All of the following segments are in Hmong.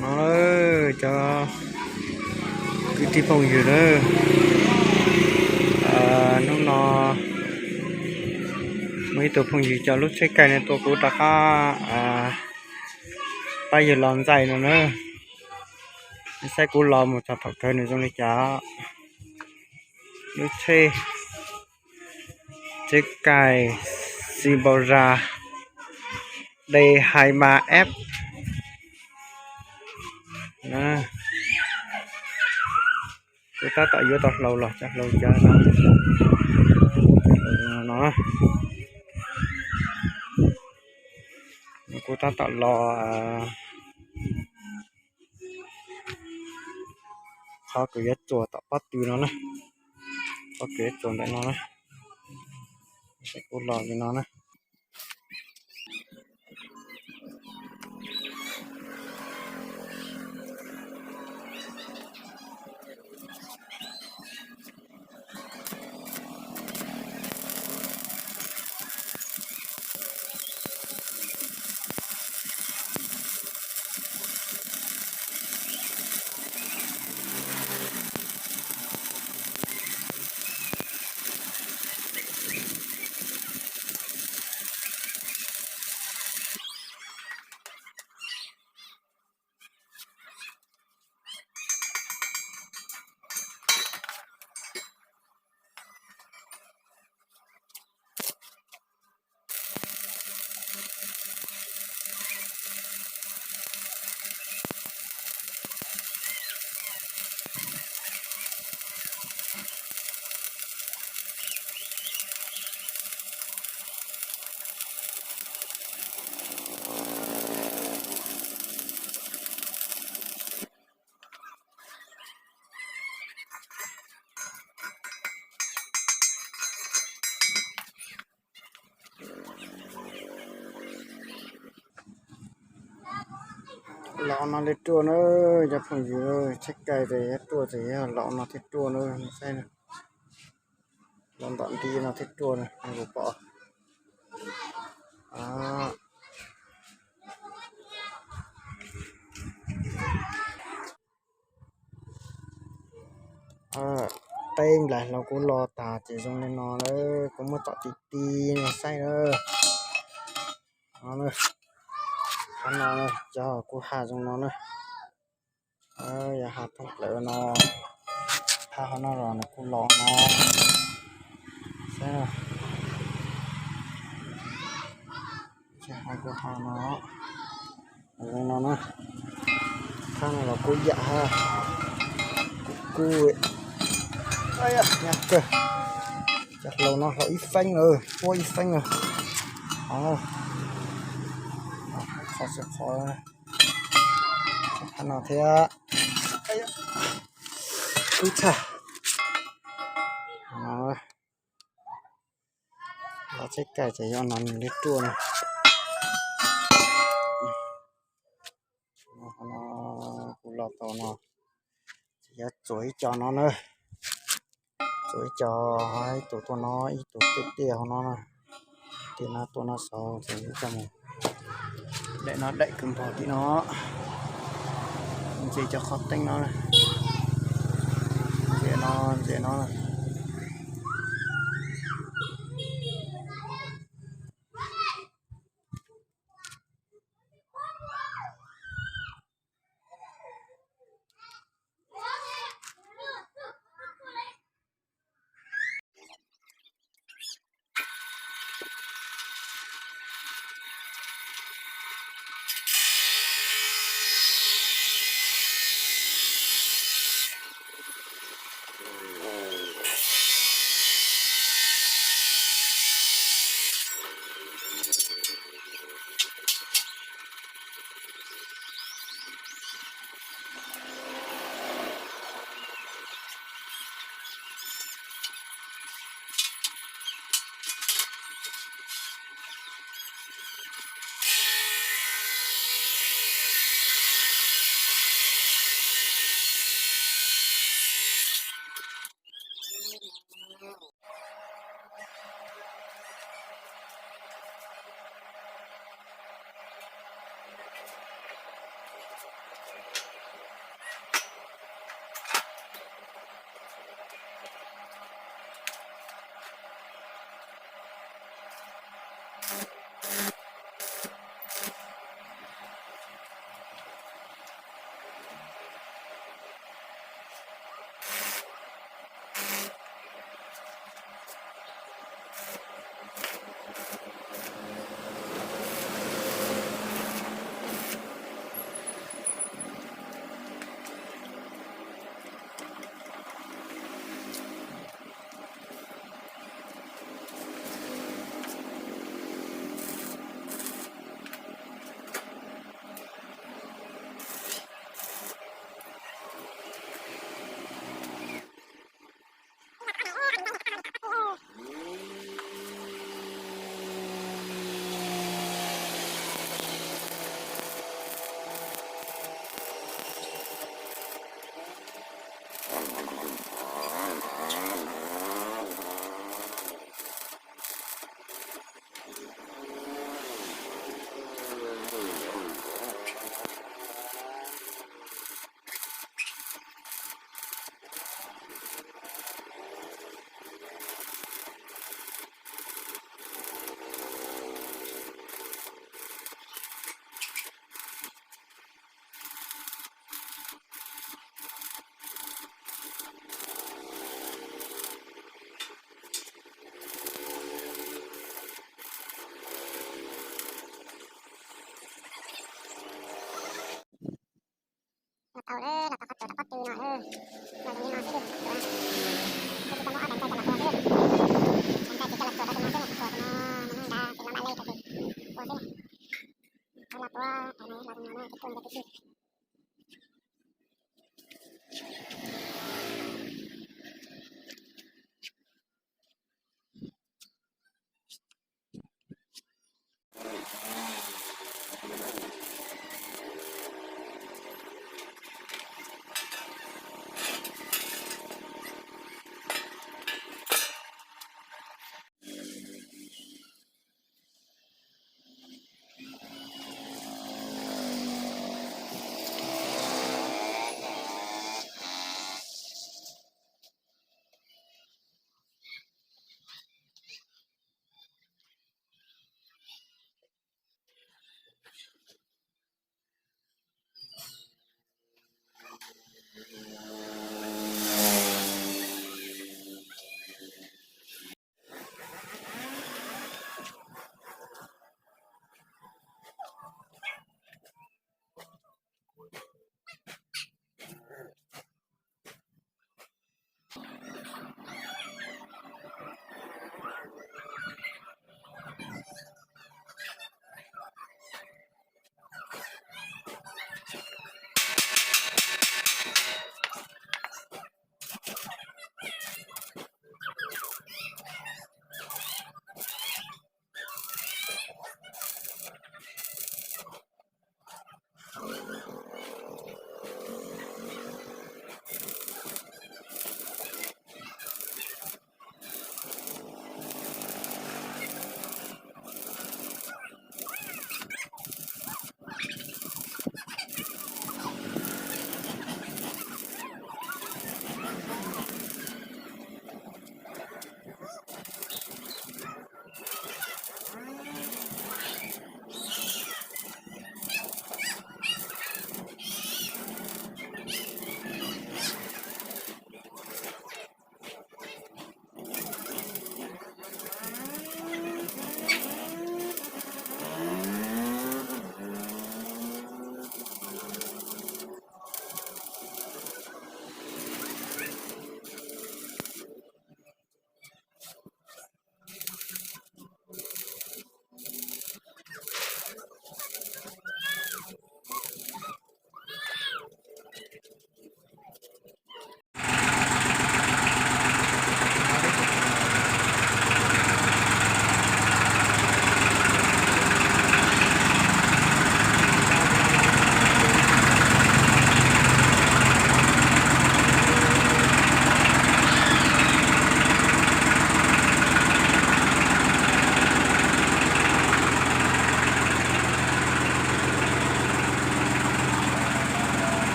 No cov kwv tij phooj ywg na, hnub no muaj ib tug phooj ywg coj lub tsheb kaij no tuaj kuv rov qab pab yawg los ntxais no na. Saib kuv los mus txog thaum kawg nws zoo li cas. Lub tsheb, tsheb kaij Xibauza D hai ba F. Kuv tab tom yuav tau hlau los, cov hlau cov no, no. Kuv tab tom los qhov kws yuav txuas tom pob tw no na, qhov kws yuav txuas ntawm no na, kuv los li no na. Los no li ruaj na, cov phooj ywg, tsheb kaij ces yog ruaj ces yog los no thiaj ruaj na, saib na. Los ntom nti no thiaj ruaj na, kuv pom. Teb nplaim hlau kuv los tas ces zoo li no na, kuv muab tom ti ti no saib na. Qhov no cov kuv has zoo no na. Yog has thoob plaws no, phab hauv no los nws kuj los no. Saib, kuv has no, zoo no na. Phab no los kuj yam hab, kuj kub, nyab kawg. Cov hlau no hlau ib feeb lawm, puab ib feeb lawm. Qhov, qhov, qhov no thiab. Ub tshaj. Los tsheb kaij ces yog no nws li ruaj na. Kuv los tau no, ces yuav txuas ib co no na. Txuas ib co, ib tug tuaj no, ib tug tiaj tiaj hauv no na. Tiaj no tuaj no saud ces yuav coj mus daim no, daim kws npog tim no. Ntsia cov qhov teeb no, ntsia no, ntsia no. Los tau lawm, los tau qhov tsuas rau pob tw no lawm. Los zoo li no xwb li. Kuv tsis tau muab ob daim ncaij coj los tua xwb. Daim ncaij ces coj los tsuas rau tus no xwb, tsuas tus no, no nqa ces los nqa lej rau ces tua xwb. Los tua, los tua no ces tuaj ncaij tib si.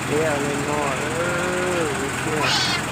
Thiab li no, ib tiag.